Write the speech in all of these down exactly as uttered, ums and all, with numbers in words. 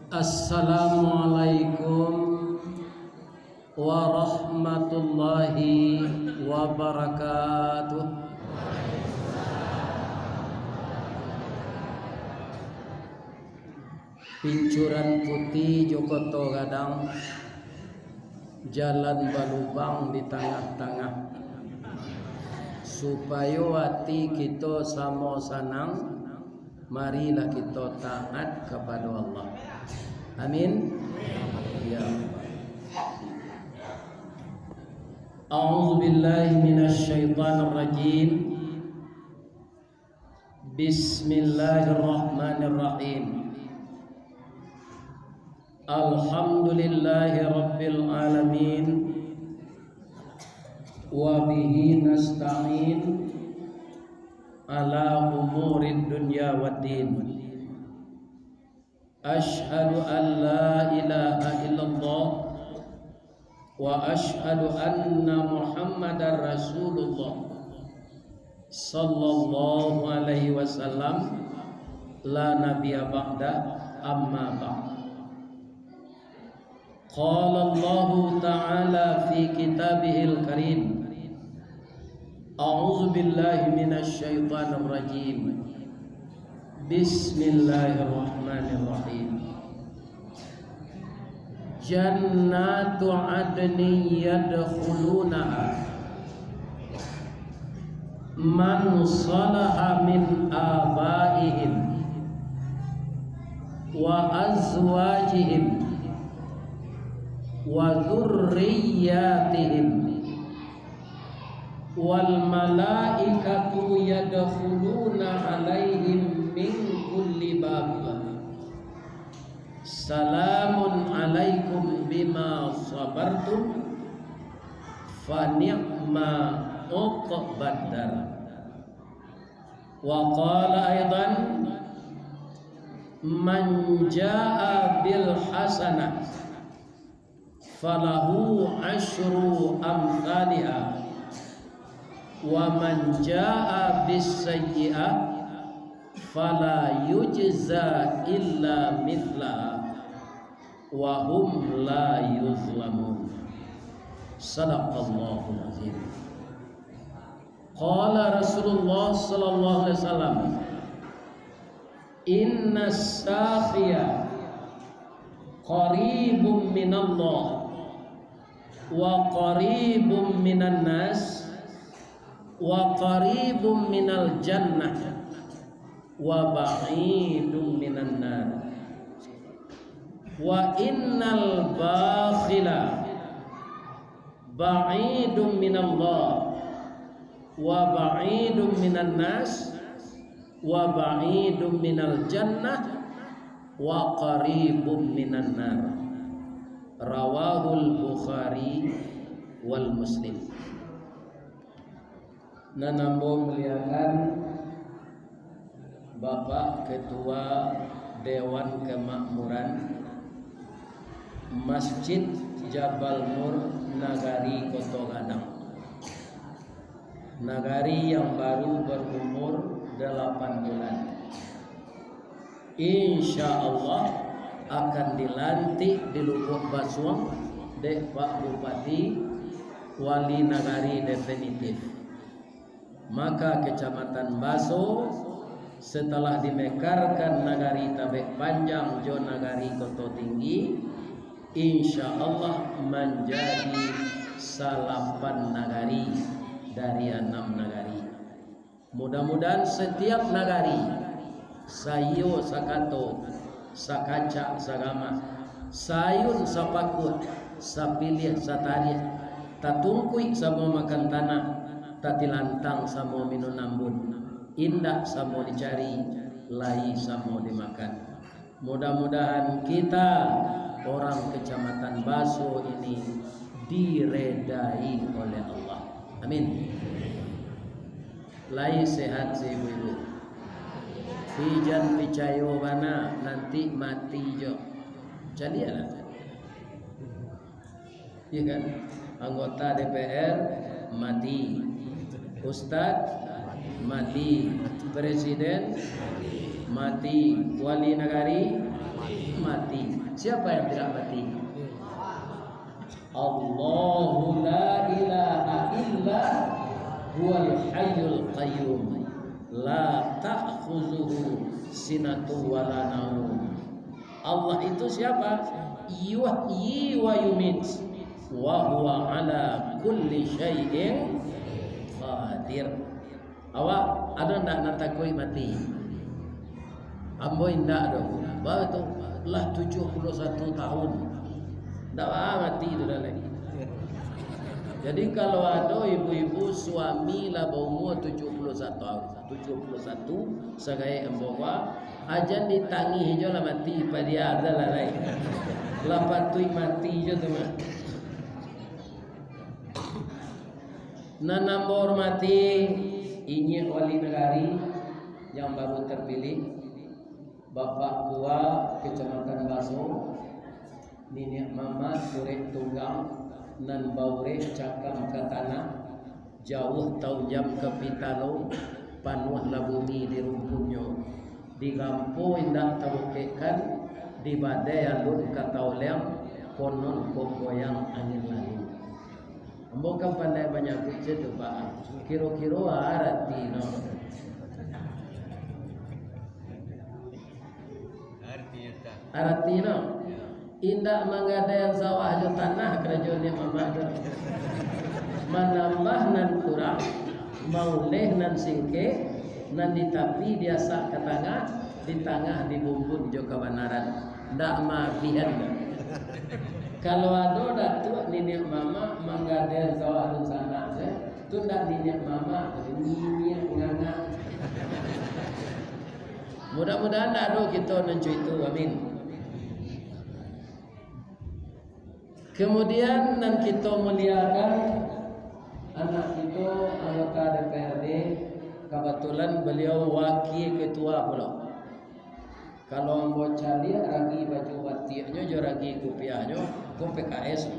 Assalamualaikum warahmatullahi wabarakatuh. Pincuran putih jo koto gadang, jalan balubang di tangah-tangah. Supayo ati kito samo sanang, marilah kito taat kapado Allah. Amin. Ya Allah. A'udzubillahi minasyaitonirrajim. Bismillahirrahmanirrahim. Alhamdulillahi rabbil alamin. Wa bihi nasta'in ala umurid dunya waddin. Asyhadu an la ilaha illallah wa asyhadu anna Muhammadar Rasulullah sallallahu alaihi wasallam, la nabiyya ba'da, amma ba'd. Qala Allahu ta'ala fi kitabihil karim, a'udzu billahi minasy syaithanir rajim. Bismillahirrahmanirrahim. Jannatu adnin yadkhulunaha man salaha min abaihim wa azwajihim wa dzurriyyatihim, wal malaikatu yadkhuluna alaihim min kulli bab. Salamun alaikum bima sabartum, fa ni'ma uqbad dar. Wa qala aidan, man jaa bil hasanah falahu asyru amthaliha, wa man jaa bis sayyi'ah fala yujza illa mithlaha, wa hum la yuzlamun. Sadaqallahul azim. Qala Rasulullah sallallahu alaihi wasallam, inna sakhiya qaribun minallah, wa qaribun minan nas, wa qaribun minal jannah, wa ba'idun minan nar. Wa innal bakhila ba'idun minallah, wa ba'idun minan nas, wa ba'idun minal jannah, wa qaribun minan nar. Rawahul Bukhari wal Muslim. Nan ambo muliakan Bapak Ketua Dewan Kemakmuran Masjid Jabal Nur Nagari Koto Gadang, nagari yang baru berumur delapan bulan. Insya Allah akan dilantik di Lubuak Basuang dek Pak Bupati, wali nagari definitif. Maka Kecamatan Baso, setelah dimekarkan Nagari Tabek Panjang jo Nagari Koto Tinggi, insya Allah manjadi salapan nagari dari anam nagari. Mudah-mudahan setiap nagari saiyo sakato, sakacak sagamah, saayun sapakuah, sapiliah satariah, tatungkuik samo makan tanah, tatilantang samo minun ambun, indak samo dicari, lai samo dimakan. Mudah-mudahan kita orang Kecamatan Baso ini diredai oleh Allah. Amin. Lai sehat si ibu-ibu? Jan picayo bana, nanti mati jo. Caliaklah. Iya kan? Anggota D P R mati, ustad mati, presiden mati, wali nagari mati. Siapa yang tidak mati? Allahu la ilaha illa huwal hayyul qayyum, la ta'khuzuhu sinatu wa la naum. Allah itu siapa? Yuhyi wa yumit, wa huwa ala kulli syai'in qadir. Awak ado ndak nan takuik mati? Ambo indak doh. Batua tu, lah tujuah puluah satu tahun. Ndak baa mati tu dah lai. Jadi, kalau ado ibu-ibu suami lah baumua tujuah puluah satu tahun, tujuah puluah satu, sagaek ambo ko, ajan ditangih jo lah mati, padiah dah lah lai. Lah patuik mati jo tu mah. Nan ambo hormati, inyiak wali nagari yang baru terpilih, Bapak Ketua Kecamatan Baso, niniak mamak turek tunggang, nan baurek cakam ka tanah, jauah taunjam ka pitalo, panuahlah bumi di rumpunnyo, di gampo indak tabukekkan, di badai alun ka taoleang, konon kok goyang angin lalu. Ambo kan pandai manyabuik ceh tu, Pak. Kiro-kiro aratinyo. Aratinyo. Indak manggadaian sawah jo tanah karajo niniak mamak tu. Manambah nan kurang, mauleh nan singkek, nan di tapi diasak ka tangah, di tangah dibumbun jo kabanaran. Ndak maabihan. Kalau ado datuak niniak mamak manggadaian sawah dunsanak, eh, tu ndak niniak mamak, niniak ngangak. Mudah-mudahan ndak ado kito nan co itu. Amin. Kemudian nan kito muliakan, anak kito anggota D P R D, kebetulan beliau wakil ketua pulo. Kalau ambo caliak ragi baju batiaknyo jo ragi kupiahnyo, ko P K S.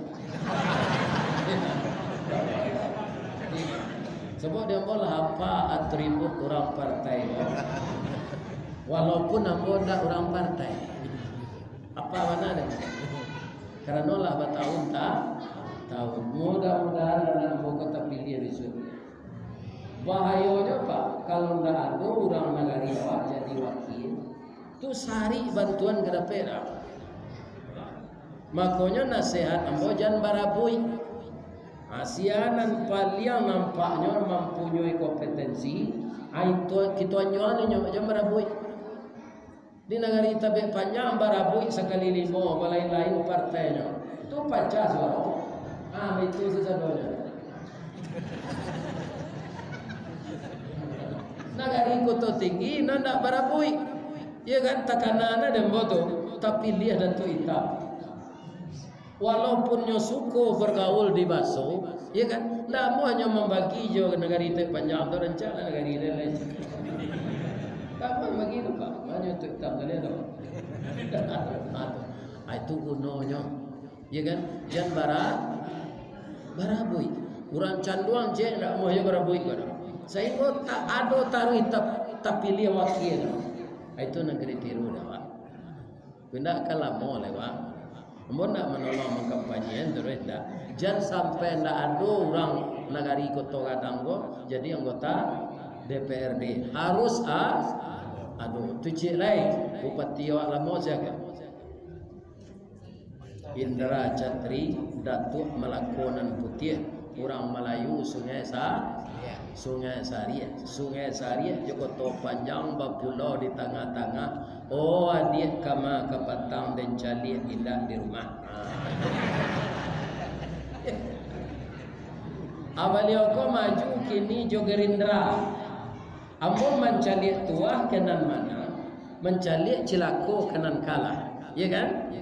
Sabab di ambo lah apa atribut urang partai ko. Walaupun ambo ndak urang partai. Apa bana deh? Karano lah batahun ta-, tahun. Mudah-mudahan anak ambo ko tapiliah bisuak. Bahayonyo, Pak, kalau ndak ado urang nagari awak jadi wakil, tu sarik bantuan ka dapek dah. Makonyo nasihat ambo jan barabuik. Ha, sia nan paliang nampaknyo mampunyoi kompetensi, ha, itu kito anjuang inyo jan barabuik. Di nagari Tabek Panjang barabuik sakali limo, balain-lain partainyo. Tu pacah suaro. Ah, itu sasadonyo. Nagari Koto Tinggi nan ndak barabuik. Iyo kan, takana na dek ambo tu, tapiliah Datuak Itam. Walaupun nyo suko bagaul di Baso, iyo kan, ndak amuah nyo mambagi jo nagari Tabek Panjang tu, rancak lah nagari lain-lain. Ndak amuah mambagi tu, Pak. Hanyo Datuak Itam tadi tu. Ah, itu gunonyo. Iyo kan? Jan bara-, barabuik. Urang Canduang je ndak amuah jo barabuik ko. Sainggo tak ado taruih tap-, tapiliah wakil. Ah, itu nagari tiru dah, Pak. Indak ka lamo lai, Pak. Ambo ndak manolong mangkampanyean taruih, ndak. Jan sampai ndak ado urang nagari Koto Gadang ko jadi anggota D P R D. Harus a-, ado. Tu ciek lai, bupati awak lamo sia ko? Indra Catri, Datuak Malako Nan Putiah. Urang Malayu, Sungai Sa-, Sungai Sariak, Sungai Sariak jo Koto Panjang bapulau di tangah-tangah. Oh, adiak kama kapatang den caliak indak di rumah. Ah, baliau ko maju kini jo Gerindra. Ambo mancaliak tuah ka nan manang, mancaliak cilako ka nan kalah. Iyo kan?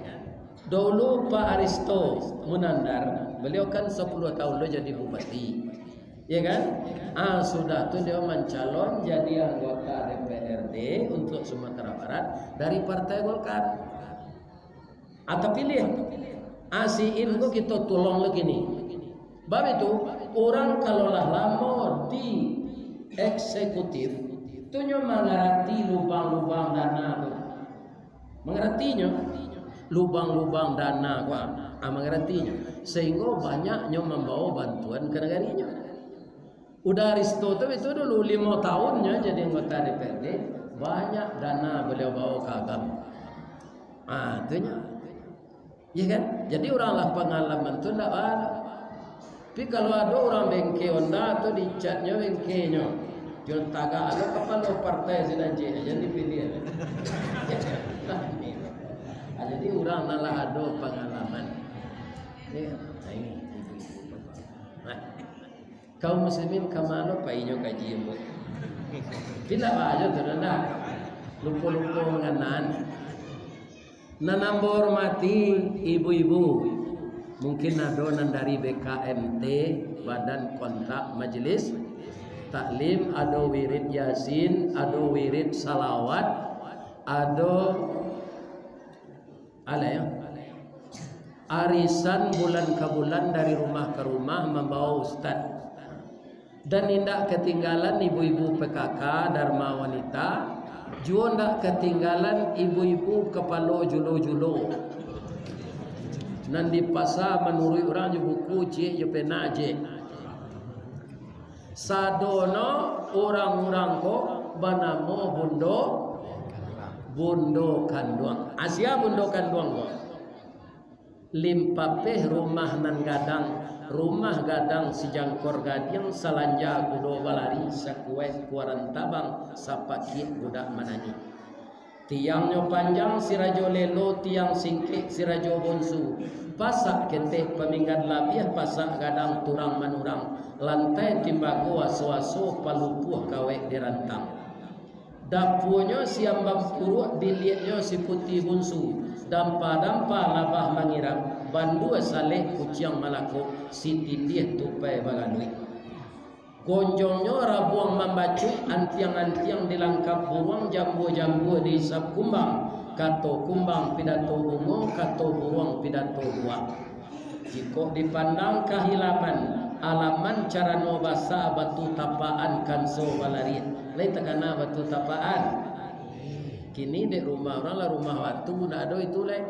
Daulu Pak Aristo Munandar, beliau kan sapuluah tahun lo jadi bupati. Iyo kan? Ah, sudah tu beliau mancalon jadi anggota D P R D untuk Sumatera Barat dari Partai Golkar. Ah, tapiliah. Ah, si In ko kito tulong lo kini. Bab itu, urang kalau lah lamo di eksekutif, tu nyo mangarati lubang-lubang dana tu. Mangaratinyo. lubang-lubang dana ko, ah, mangaratinyo. Sahinggo banyaknyo mambawa bantuan ka nagarinyo. Uda Aristo tu itu dulu limo tahunnyo jadi anggota D P R D, banyak dana baliau bawa ka agamo. Ah, tu nyo. Iya kan? Jadi urang lah pangalaman tu ndak baa. Tapi kalau ado urang bengke Honda tu dicatnyo bengkenyo, jo tagak lo kapalo partai si Najib, jan dipiliah. Ah, jadi urang nan lah ado pangalaman. Iya, nah, ini ibu-ibu bapak. Nah, kaum muslimin ka ma lo painyo kaji ambo? Pindah ajo tu, dah. Lupo-lupo manganaan. Nan ambo hormati ibu-ibu, mungkin ado nan dari B K M T, Badan Kontak Majelis Taklim, ado wirid Yasin, ado wirid salawat, ado alai, ya, arisan bulan ka bulan dari rumah ka rumah mambawa ustad. Dan indak katinggalan ibu-ibu P K K, Dharma Wanita, juo indak katinggalan ibu-ibu kapalo julo-julo. Nan di pasa manuruik urang jo buku ciek jo pena ciek. Sadono urang-urang ko banamo Bundo, Bundo Kanduang. Asia Bundo Kanduang ko. Limpapeh rumah nan gadang, rumah gadang sijangkor gadiang, salanja kudo balari, sakuek kuaran tabang, sapakiak budak manangih. Tiangnyo panjang si rajo lelo, tiang singkek si rajo bonsu. Pasak ketek paminggan labiah, pasak gadang turang manurang. Lantai timbago aso-aso, palupuah kawek dirantang. Dapuanyo si ambang puruak, biliaknyo si putiah bunsu. Dampa-dampa labah mangirang, bandua salek kuciang malakok, si titiah tupai bagaluik. Gonjongnyo rabuang mambacuik, antiang-antiang dilangkap buruang, jambua-jambua diisap kumbang, kato kumbang pidato bungo, kato buruang pidato buak. Jikok dipandang kahilapan, alaman carano basa, batu tapaan kanso balarian. Lai takana batu tapaan? Kini dek rumah urang lah rumah batu, ndak ado itu lai.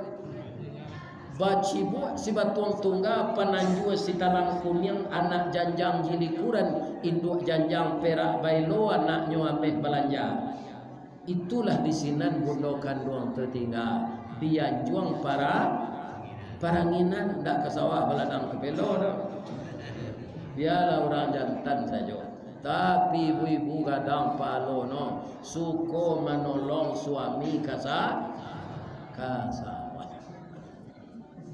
Bacibuak si batuang tungga, pananjua si talang kuniang, anak janjang jilikuran, induak janjang perak baelo, anaknyo ameh balanja. Itulah di sinan Bundo Kanduang tatingga, di anjuang para-, paranginan, ndak ka sawah baladang ka pelo doh. Bialah urang jantan sajo. Tapi ibu-ibu gadang palo no, suko manolong suami ka sa-, ka sawah.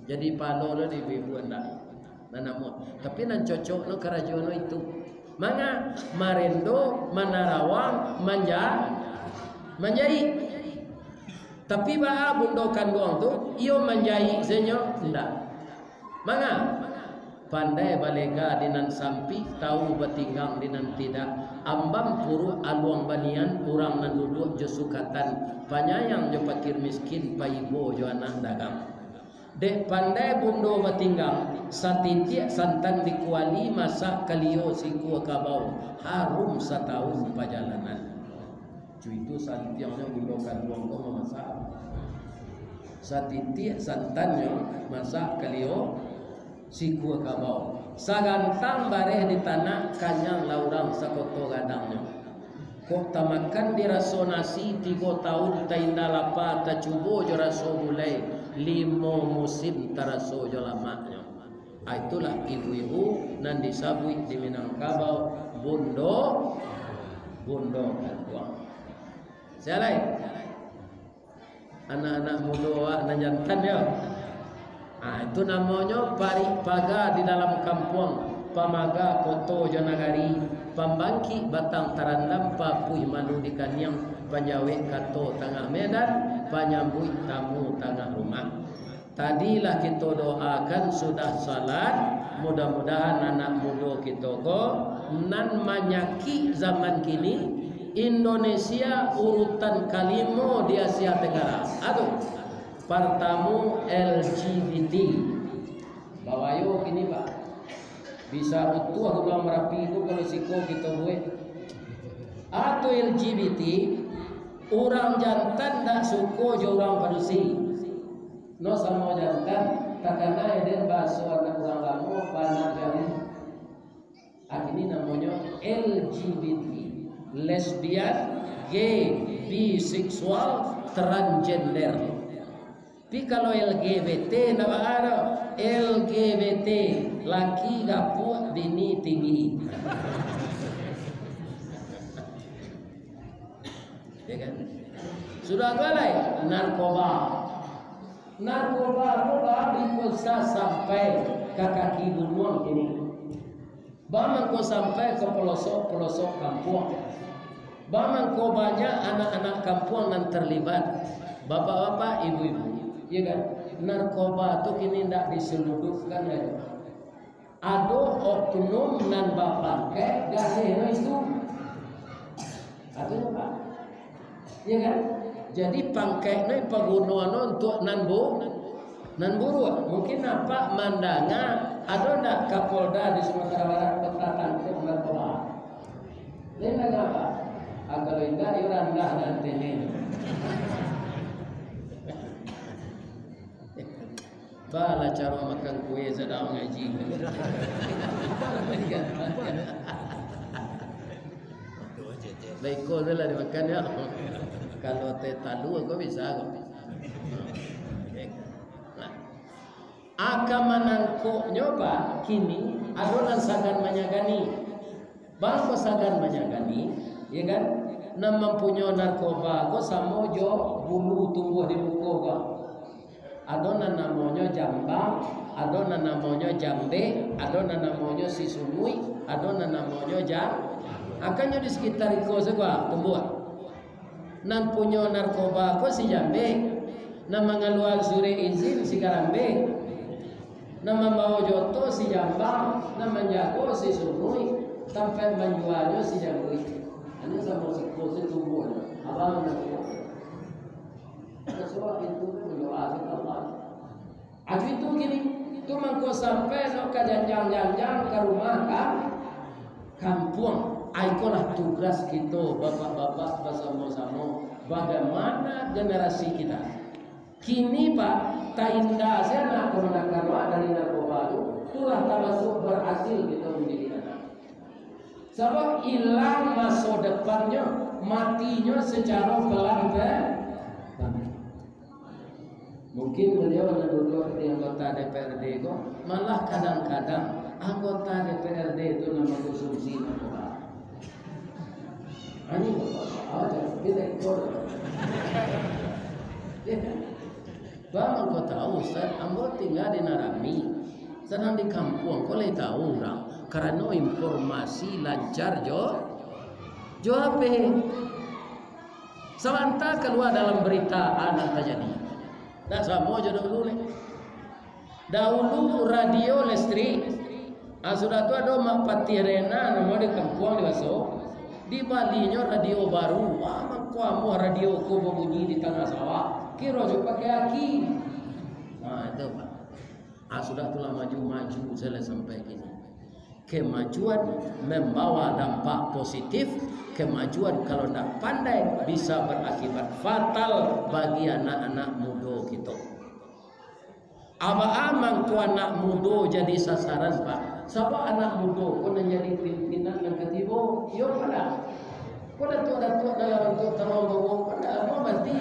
Jadi palo lo di ibu-ibu andak. Nan namo. Tapi nan cocok no karajo no itu. Manga, marendo, manarawang, manja-, manjaik. Tapi baa Bundo Kanduang tu, iyo manjaik sajo, ndak. Manga, pandai balega di nan sampik, tahu batinggang di nan tidak. Ambang puruak aluang banian, urang nan duduak jo sukatan, panyayang jo pakir miskin, paibo jo anak dagang. Dek pandai Bundo batinggang, satitiak santan di kuali, masak kalio sikua kabau, harum satahun pajalanan. Cuitu santiangnyo Bundo Kanduang ko mamasak. Satitiak santannyo masak kalio sikua kabau. Sagantang bareh di tanak, kanyang lah urang sakoto gadangnyo. Kok tamakan di raso nasi, tigo taun tainda lapa, tacubo jo raso gulai, limo musim taraso jo lamaknyo. Ah, itulah ibu-ibu nan disabuik di Minangkabau, Bundo, Bundo Kanduang. Sia lai? Anak-anak mudo awak nan jantan yo. Ah, itu namonyo parik paga di dalam kampuang, pamaga koto jo nagari, pambangkik batang tarandam, papuih malu di kaniang, panjawek kato tangah medan, panyambuik tamu tangah rumah. Tadi lah kito doakan sudah salat, mudah-mudahan anak mudo kito ko nan manyakik zaman kini, Indonesia urutan kalimo di Asia Tenggara. Ado, partamo L G B T. Babayo kini, Pak. Bisa utuh urang Marapi tu kalau siko kito buek. Atau L G B T, urang jantan ndak suko jo urang padusi. No samo jantan, takana eden baso anak urang lamo, anak jauah. Kini namonyo L G B T, lesbian, gay, biseksual, transgender. Tapi kalau L G B T ndak baa doh. L G B T, laki gapuak, bini tinggi. Ya kan? Sudah tu lai, narkoba. Narkoba tu lah bikuasa sampai ka kaki gunuang kini. Bamangko sampai ka pelosok-pelosok kampuang. Bamangko banyak anak-anak kampuang nan terlibat. Bapak-bapak, ibu-ibu, ya kan? Narkoba tu kini ndak diseludupkan lagi. Ado oknum nan bapangkek galeh no itu. Ado nyo, Pak. Ya kan? Jadi pangkek no paguno no untuak nan bu-, nan buruak. Mungkin Apak mandanga, ado ndak Kapolda di Sumatera Barat pernah tangkap narkoba? Lain lagi apa? Ah, kalau indak, yo randah nan tenen. Balah caro makan kue sadang mangaji. Baiko tu lah dimakan, yo. Kalau teh talu, ko bisa ko. Nah. Aka manangkoknyo, Pak, kini ado nan sagan manyagani. Bangko sagan manyagani, ya kan? Nan mampunyo narkoba ko samo jo bulu tumbuah di muko ko. Ado nan namonyo jambang, ado nan namonyo jambek, ado nan namonyo si sunuik, ado nan namonyo jam-, akannyo di sekitar iko sajo tumbuah. Nan punyo narkoba ko si jambek, nan mangalua surek izin si karambek, nan mambawo joto si jambang, nan manjago si sunuik, tampek manjualnyo si jangguik. Hanyo samo siko si tumbuah. Abang nan Sabab itu tu mandoa ka Allah. Aju itu kini, tu mangko sampai nak ka janjang-janjang ka rumah ka kampuang. Ai, ikolah tugas kito, bapak-bapak, basamo-samo, bagaimana generasi kita. Kini, Pak, tainda se anak kamanakkan dari narkoba tu, tu lah tamasuak barasil kito mandidik anak. Sabab ilang maso depannyo, matinyo sacaro pelan-pe-, Mungkin baliau nan duduak di anggota D P R D ko, malah kadang-kadang anggota D P R D tu nan mangkonsumsi narkoba. Ani bapak, awak jangan pilih kau. Bang, angkau tahu, Ustaz, ambo tingga di nan rami. Sadang di kampuang ko lai tahu urang, karano informasi lancar jo, jo H P. Sabanta kalua dalam berita, a, nan tajadi. Ndak samo jo dahulu lai. Dahulu radio listrik, a, sudah tu ado Mak Patih Rena namo di kampuang di Baso. Dibalinyo radio baru. Wah, mangko amuah radio ko babunyi di tangah sawah. Kironyo pakai aki. Nah, itu, Pak. A, sudah tu lah maju-maju sajo sampai kini. Kemajuan membawa dampak positif, kemajuan kalau ndak pandai bisa berakibat fatal bagi anak-anak mudo kito. A baa mangko anak mudo jadi sasaran, Pak? Sabab anak mudo ko nan jadi pimpinan nan katibo, iyo kan? Ko datuak-datuak dalam bantuak tarong bawo, ko ndak lamo mati.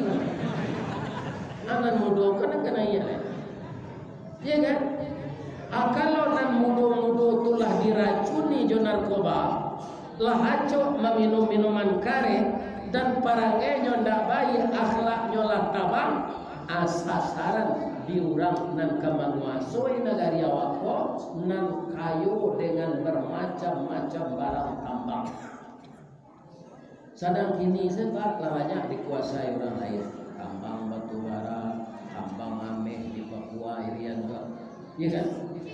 Anak mudo ko nan kanai. Iya kan? A, kalau nan mudo-mudo tu lah diracuni jo narkoba, lah acok maminum minuman kareh, dan parangainyo ndak baiak, akhlaknyo lah tabang, a, sasaran di urang nan ka manguasoi nagari awak ko, nan kayo dengan bermacam-macam barang tambang. Sadang kini se, Pak, lah banyak dikuasai urang lain. Tambang batu bara, tambang ameh di Papua, irian tu. Iya kan?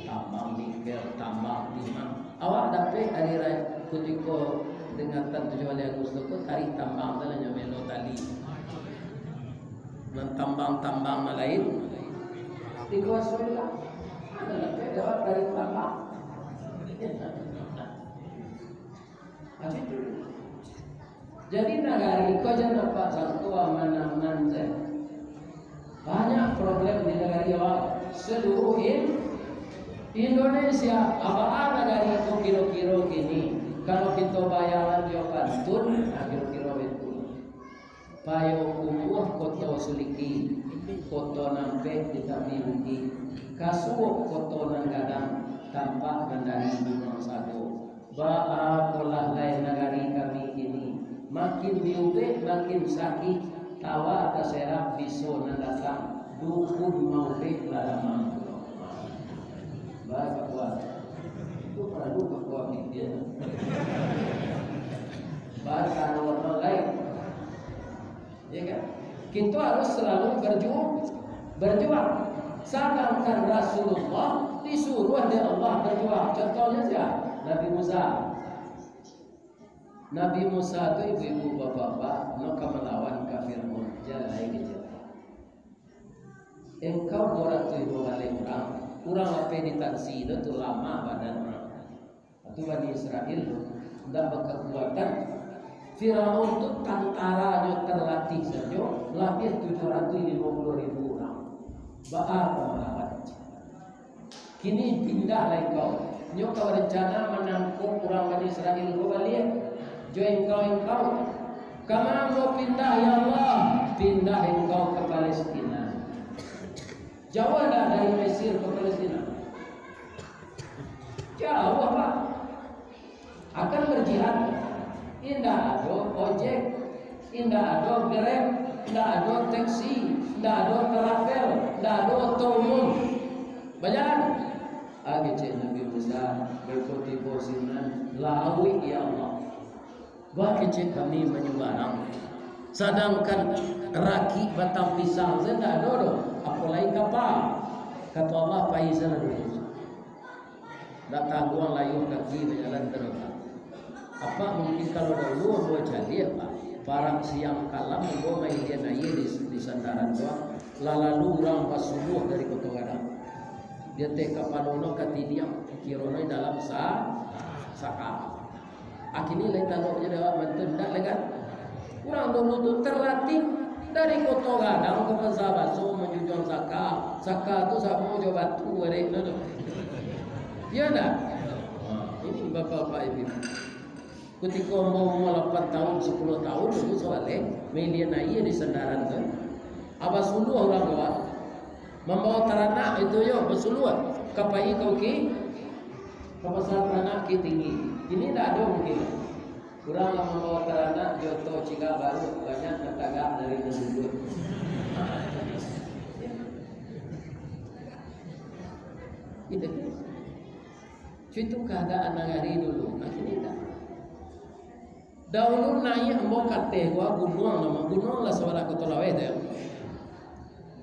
Tambang nikel, tambang timah. Awak dapek ari ra-, kutiko peringatan tujuah baleh Agustus tu, tarik tambang tu lah nyo melo tali. Nan tambang-tambang nan lain dikuasai lah. Ado dapek awak tarik tambang. Jadi nagari ko jan nampak satu aman-aman sajo. Banyak problem di nagari awak. Seluruh in-, Indonesia, abaa nagari tu kiro-kiro kini? Kalau kito bayangan jo pantun, nah, kiro-kiro itu. Payokumbuah koto Suliki, koto nan pek di tapi bukik, Kasuok koto nan gadang, tampak nan dari Gunuang Sago. Baa kolah lai nagari kami kini, makin diubek makin sakik, tawa taserak biso nan datang, dukun maubek lah damang pulo. Baa kakuatan. Itu paralu kakuatan dia. Baa kakuatan lai. Ya kan? Kita harus selalu berjuang, berjuang. Sedangkan Rasulullah disuruh oleh Allah berjuang. Contohnya siapa? Nabi Musa. Nabi Musa tu, ibu-ibu, bapak-bapak, no ka malawan ka Firaun. Jalai ka jalai. Engkau dua ratus ribu baleh urang, urang lapeh di tansi tu, tu lamah badan urang. Atu Bani Israel tu, indak bakakuatan. Firaun tu tantaranyo terlatih sajo, labiah tujuh ratus limo puluah ribu urang. Baa ka malawan? Kini pindah lah engkau. Nyo ka barencana manangkok urang Bani Israel ko baliak. Jo engkau-engkau. Kama ambo pindah, ya Allah? Pindah engkau ka Palestina. Jauah ndak dari Mesir ka Palestina? Jauah, Pak. Akan berjihad. Indak ado ojek, indak ado Grab, indak ado taksi, indak ado travel, indak ado oto umum. Bajalan. Ah, kecek Nabi Musa, beko tibo sinan, lauik, ya Allah. Baa kecek kami manyumbarang. Sadangkan rakik batang pisang sajo ndak ado doh, apo lai kapa. Kato Allah, pai sajo dulu. Ndak tangguang layuah kaki bajalan taruih. Apak mungkin kalau dahulu ambo caliak, Pak, parak siang kalam ambo mailian aia di, di sandaran tu, lah lalu urang basuluah dari Koto Gadang. Di ateh kapalo no katidiang, kiro no dalam sa-, saka. Akini lai talok je dawak mantun, ndak lai kan? Urang dulu tu terlatih dari Koto Gadang ka Pasa Baso manjujuang saka. Saka tu samo jo batu, arek tu. Iyo ndak? Ha, ini bapak-bapak ibu. Kutiko ambo umua lapan taun, sapuluah taun, dulu sabaleh, mailian aia di sandaran tu. Abah suluah urang tu, ah. Mambawa taranak itu yo, basuluah. Ka pai ka uki, ka pasa taranak Bukik Tinggi. Kini ndak ado mungkin. Urang lah mambawa taranak, jo oto cigak baru, banyak nan tagak dari nan duduak. Itu. Itu keadaan nagari dulu. Nah, kini ndak. Dahulu naiak ambo ka ateh, gua gunuang namo, gunuang lah sabalah Koto Laweh tu, yo.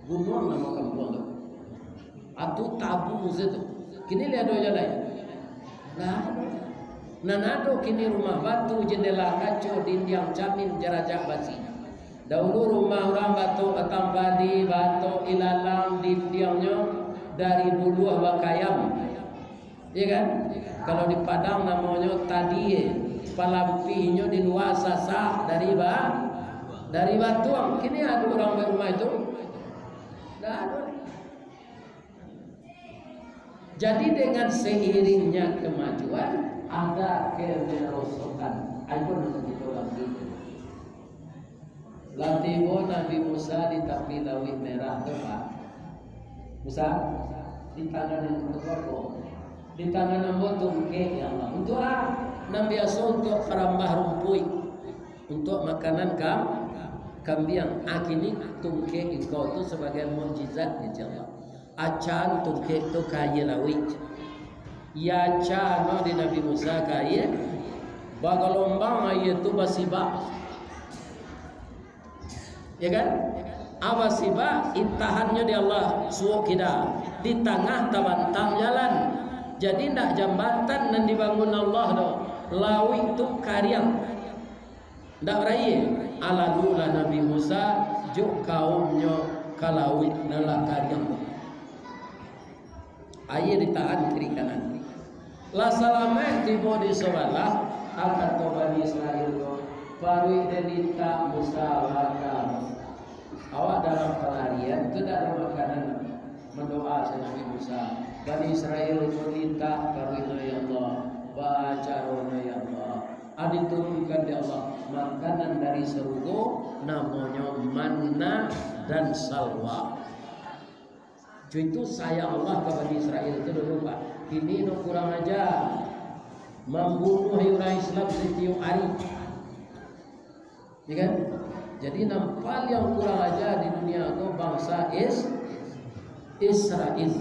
Gunuang namo kampuang tu. Atu Tabu se tu. Kini lai ado jalai? Lah ado. Nan ado kini rumah batu, jendela kaco, dindiang camin, jarajak basi. Dahulu rumah urang batok batang padi, batok ilalang, dindiangnyo dari buluah bakayam. Iya kan? Kalau di Padang namonyo tadie, palampihnyo di lua sasak dari ba-, dari batuang. Kini ado urang buek rumah itu? Ndak ado. Jadi, dengan seiringnya kemajuan, ada kemerosotan. Ayo, nanti kita ulang itu. Lah tibo Nabi Musa di tapi Lauik Merah tu, Pak. Musa, di tangan yang keberapa? Di tangan ambo tungkek, ya Allah. Untuk apa? Nan biaso untuk karambah rumpuik. Untuk makanan kam-, kambiang. Ah, kini tungkek engkau tu sabagai mukjizat, ya Allah. Acaan tungkek tu ka aia lauik. Iyo acaan di Nabi Musa ka aia, bagalombang aia tu basibak. Ya kan? Abah sibak, intahannyo di Allah, suok kida. Di tangah tabantang jalan. Jadi, ndak jambatan nan dibangun Allah doh. Lauik tu kariang. Ndak baraia. Alalulah Nabi Musa jo kaumnyo ka lauik nan lah kariang. Aia ditahan kiri kanan. Lah salamaik tibo di sabalah, a kato Bani Israel tu, paruik den mintak Musa bakar. Awak dalam palarian tu ndak ado makanan, mandoa sajo Nabi Musa. Bani Israel tu mintak karuik-Nyo, "Ya Allah, baa caronyo, ya Allah, a diturunkan dek Allah makanan dari sarugo, namonyo manna dan salwa." Cuitu sayang Allah ka Bani Israel tu dulu, Pak. Kini no kurang aja, mambunuah urang Islam satiok ari. Ya kan? Jadi, nan paliang kurang aja di dunia ko bangsa Is-, Israel.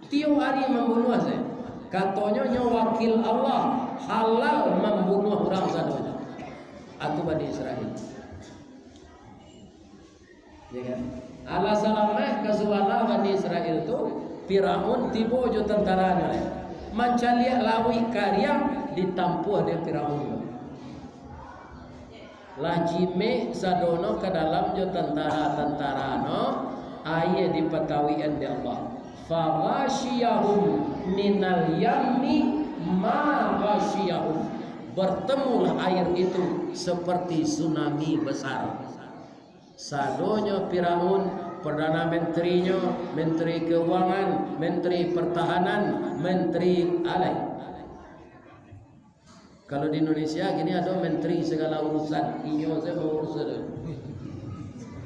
Tiok ari mambunuah sajo. Katonyo, nyo wakil Allah, halal mambunuah urang sadonyo. Atu Bani Israel. Ya kan? Alah salamaik ka subalah Bani Israel tu, Firaun tibo jo tantaranyo, mancaliak lauik kariang, ditampuah dek Firaun tu. Lah jimek sadono ka dalam jo tantara-tantarano, aia dipatauikan dek Allah. Faghashiyahum minal yammi ma ghashiyahum. Bertemulah air itu seperti tsunami besar. Sadonyo Firaun, Perdana Menterinyo, Menteri Keuangan, Menteri Pertahanan, Menteri alai. Kalau di Indonesia kini ado menteri segala urusan, inyo sajo mangurus sajo.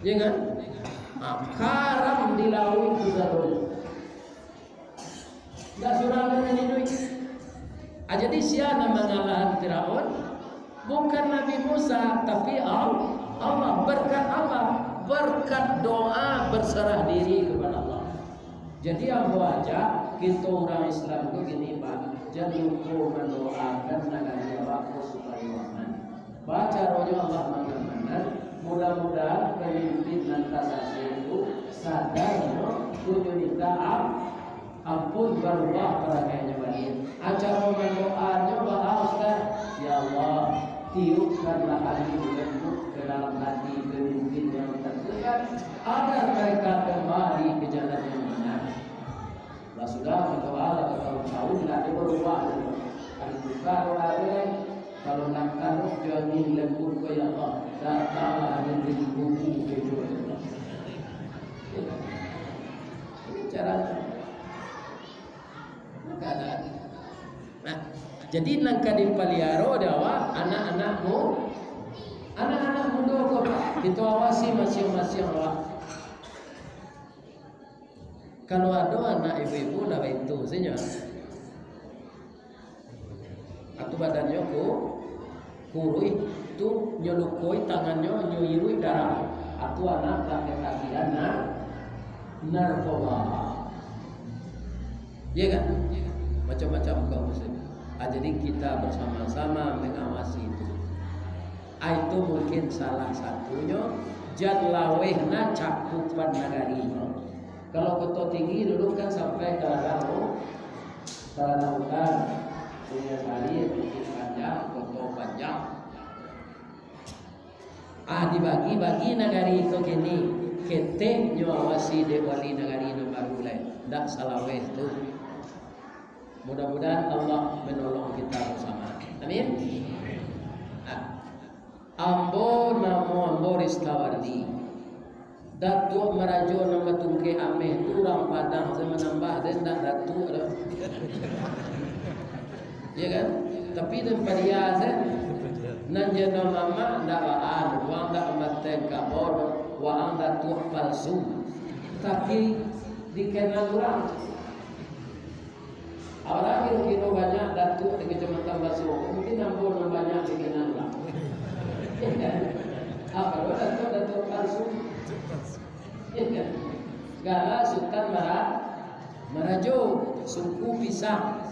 Ya kan? Ah, karam di lauik tu sadonyo. Ndak surang nan iduik. Ah, jadi sia nan mangalahan Firaun? Bukan Nabi Musa, tapi Al-, Allah. Berkat Allah, berkat doa berserah diri kepada Allah. Jadi, ambo ajak kito urang Islam tu gini, Pak, jan lupo mandoakan nagari awak ko supayo aman. Baa caronyo Allah mangamanan, mudah-mudahan pamimpin nan tasasek tu sadar, no, tunyo minta am-, ampun, barubah parakainyo baliak. Acara mandoanyo baa, Ustaz? Ya Allah, tiupkanlah angin lembut ke dalam hati pamimpin yang tersesat, agar mereka kembali ke jalan yang benar. Lah sudah, berdoa lah bertahun-tahun, ndak ado berubah. Ado buka doa tu kan, kalau nak taruh jo angin lembut ko, ya Allah, datanglah angin rimbubu ko, ya Allah. Ini cara. Maka ada. Nah, jadi nan ka dipaliaro dek awak, anak-anak mu-, anak-anak mudo ko, Pak, kito awasi masiang-masiang awak. Kalau ado anak ibu-ibu lah baitu sajo. Atu badannyo ku-, kuruih, tu nyo lukoi tangannyo, nyo iruik darah. Atu anak lah katagihan na-, narkoba. Iya kan? Macam-macam kaum muslim. Ah, jadi kita bersama-sama mengawasi itu. Ah, itu mungkin salah satunyo, jan laweh na cakupan nagari. Kalau Koto Tinggi dulu kan sampai ka ladang, ka ladang hutan, Sungai Sari, Bukik Panjang, Koto Panjang. Ah, dibagi-bagi nagari ko kini, ketek nyo awasi dek wali nagari nan baru lai, ndak salaweh tu. Mudah-mudahan Allah menolong kita bersama. Amin. Ah. Ambo, namo ambo Ristawardi. Datuak Marajo nan batungkek ameh tu urang Padang, saya manambah, saya ndak datuak doh. Ya kan? Tapi den padia se. Nan jano mamak ndak baa, wang ndak ambateng kabor, wang datuak palsu. Tapi dikenal urang. Urang kiro-kiro banyak datuak di Kecamatan Baso, mungkin ambo nan banyak dikenal urang. Ya kan? Apo datuak, datuak palsu. Ya kan? Gala Sutan Mara-, Marajo, suku Pisang.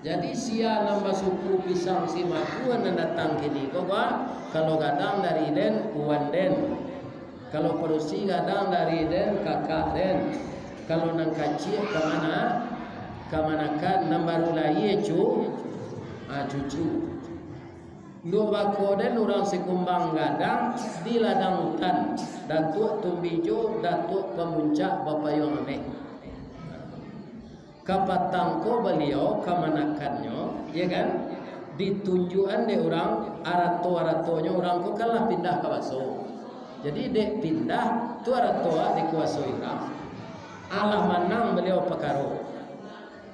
Jadi, sia nan basuku Pisang Simatua nan datang kini ko, bah, kalau gadang dari den, wan den. Kalau padusi gadang dari den, kakak den. Kalau nan kaciak kamana-, kamanakan, nan baru lahia cu-, ah, cucu. Nduak bako den urang Sikumbang gadang di ladang hutan, Datuak Tumbijo, Datuak Pamuncak bapayuang ameh. Kapatang ko baliau kamanakannyo, ya kan, ditunjuakan dek urang, arato-aratonyo urang ko kan lah pindah ka Baso. Jadi, dek pindah, tu arato awak dikuasoi urang. Alah manang baliau pakaro.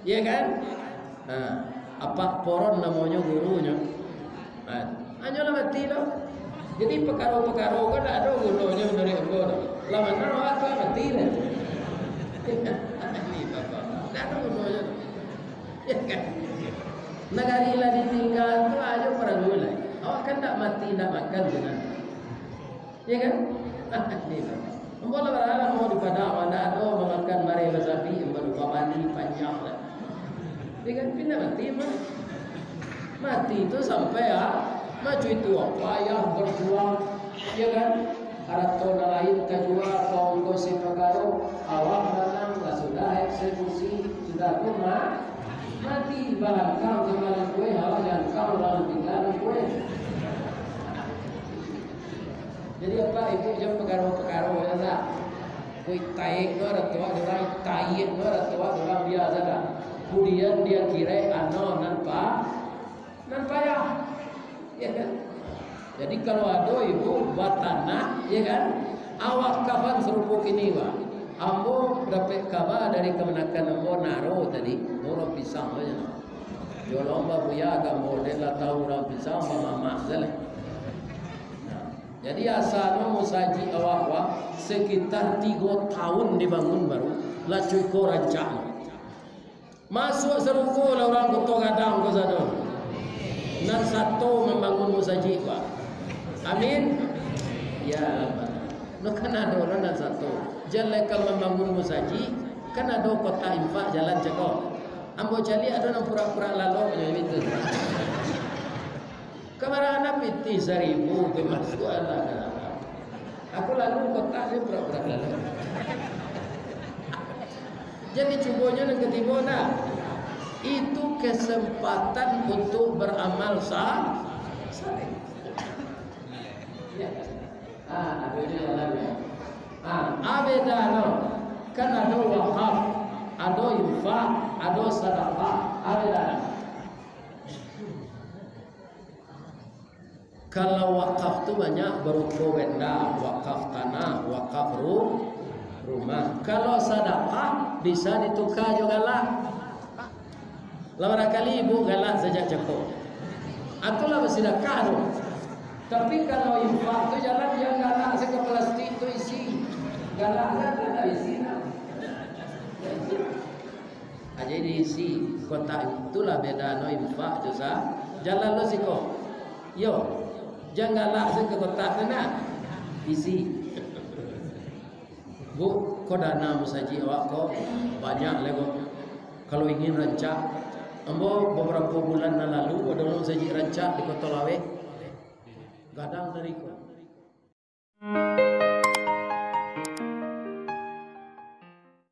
Iya kan? Nah, Apak Poron namonyo gurunyo. Nah, hanyolah mati tu. Jadi, pakaro-pakaro ko ndak ado gunonyo dari ambo tu. Lah manang awak tu mati tu. Ini Bapak. Ndak ado gunonyo tu. Iya kan? Nagari lah ditingga tu ajo paralu lai. Awak kan ndak mati, ndak makan tu nah. Iya kan? Ambo lah baralah mau di Padang, mana ado mamakan bareh basapi, ambo lupa mandi, panjang lah. Iya kan? Pindah mati mah. Mati tu sampai, ah, macu itu, ah, payah berjuang, iya kan? Arato nan lain kajua, kaum ko si pakaro, awak manang lah sudah eksekusi, sudah tu ma-, mati, balangkang ka malam kue, awak jangkang urang tingga kue. Jadi, Apak Ibu jan pakaro-pakaro, ya tak? Koi taik tu arato awak urang, taik tu arato awak urang biasa dah. Kemudian dia kira ano nan pa-, nan payah. Ya kan? Jadi, kalau ado ibu batanak, ya kan? Awak kafan sarupo kini, Pak. Ambo dapek kaba dari kamanakan ambo naro tadi, urang pisang sajo. Jolong babuya ka ambo, dek lah tahu urang pisang, bamamak sajo lah. Nah, jadi, asal musajik awak, Pak, sekitar tigo tahun dibangun baru, lah cukuik rancak. Masuak sarugo lah urang Koto Gadang ko sado. Nan sato mambangun musajik, Pak. Amin. Ya Allah. No kan ado lah nan sato. Jan lai ka mambangun musajik, kan ado kotak infak jalan cako. Ambo caliak ado nan purak-purak lalok nyo itu. Kamarahan pitih saribu tu masuak lah. Aku lalu kotak ni pura-pura lalu. Jadi cubonyo nan katigo nah. Itu kesempatan untuk beramal sa-, saleh. Ya. Ah, ado je jalannya. Ah, abeda no. Kan ado wakaf, ado infak, ado sadakah. Abeda no. Kalau wakaf tu banyak, barupo benda, wakaf tanah, wakaf ru-, rumah. Kalau sadakah, bisa dituka jo galak. Lah barakali ibu galak sajak cako. Atulah basidakah tu. Tapi kalau infak tu jalan, yang galak se ka plastik tu isi. Galak kan tak isi nah. Aja diisi kotak, itulah beda no infak jo sa-, jalan lo siko. Yo, jan galak se ka kotak tu nah. Isi. Bu, ko dana musajik awak ko banyak lai ko. Kalau ingin rancak, ambo babarapo bulan nan lalu, ado musajik rancak di Koto Laweh. Gadang dari ko.